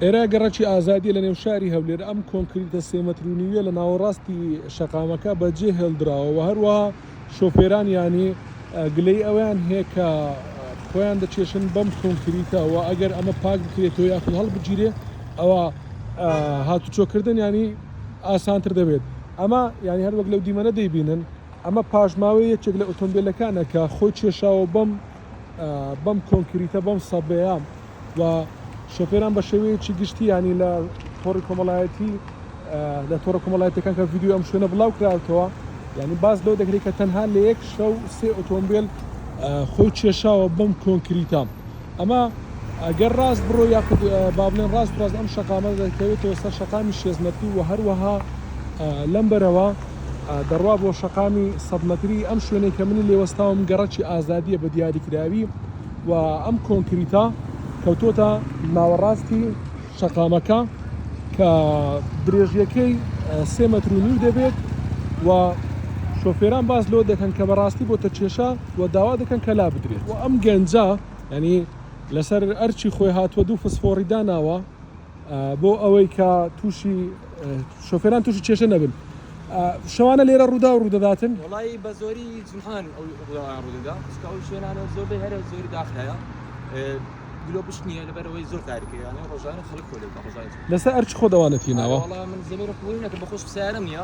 ئێرە گەڕەکی ئازادیە لە نێو شاری هەولێر، ئەم کۆنکریتە سێ مەتر و نیویە لە ناوەڕاستی شەقامەکە بەجێ هێڵدراوە و هەروەها شۆفێران یانی گلەیی ئەوەیان هەیە کە خۆیان دەکێشن بەم کۆنکریتە و ئەگەر ئەمە پاک بکرێتەوە یاخود هەڵبگیرێ ئەوە هاتوچۆکردن ینی ئاسانتر دەبێت. ئەمە یانی هەر وەک لەو دیمەنە دەیبینن ئەمە پاشماوەی یەکێک لە ئۆتۆمبیلەکانە کە خۆی کێشاوە بەم بەم کۆنکریتە بەم سەبەیە و شۆفێران بە شێوەیەکی گشتی ینی لە تۆڕی کۆمەڵایەتی لە تۆڕە کۆمەڵایەتەکان کە ڤیدیۆ ئەم شوێنە بڵاو کراوەتەوە یعنی باس لەوە دەکرێت کە تەنها لە یەک شەو سێ ئۆتۆمبیل خۆی کێشاوە بەم کۆنکریتە ئەمە ئەگەر ڕاست بڕۆ یاخود با بڵێن ڕاست ڕاست ئەم شەقامە دەکەوێتەوە سەر شەقامی شێست مەتری و هەروەها لەم بەرەوە دەڕوا بۆ شەقامی سەد مەتری ئەم شوێنەی کە منی لێوەستاوم گەڕەکی ئازادیە بە دیاریکراوی و ئەم کۆنکریتە کەوتۆتە ناوەڕاستی شەقامەکە کە درێژیەکەی سێ مەتر و نیو دەبێت و شۆفێران باس لەوە دەکەن کە بەڕاستی بۆتە کێشە و داوا دەکەن کە لا بدرێت و ئەم گەنجە ینی لەسەر ئەرچی خۆی هاتووە دوو فسفۆڕی داناوە بۆ ئەوەی کە تووشی شۆفێران تووشی کێشە نەبن شەوانە لێرە ڕوودا و ڕوودەداتن وڵی بە زۆری جمعان ئەو ڕووداوان ڕوودەدا چونکە ئەو شوێنانە زۆربەی هەرە زۆری داخرایە گلۆپش نییە لەبەرەوەی زۆر تاریکە یانە ڕۆژانە خەڵک خۆ لێ ڕۆژانە لەسەر ئەرچ خۆ دەوانە تیناوە وەڵا من زەمینە قبوڵی نەکەم بە خۆش سیارەم نییە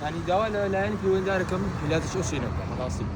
ینی داوا لە لایەنی پەیوەندارەکەم عیلاجش ئەو شوێنە بکەم بەڕاستی.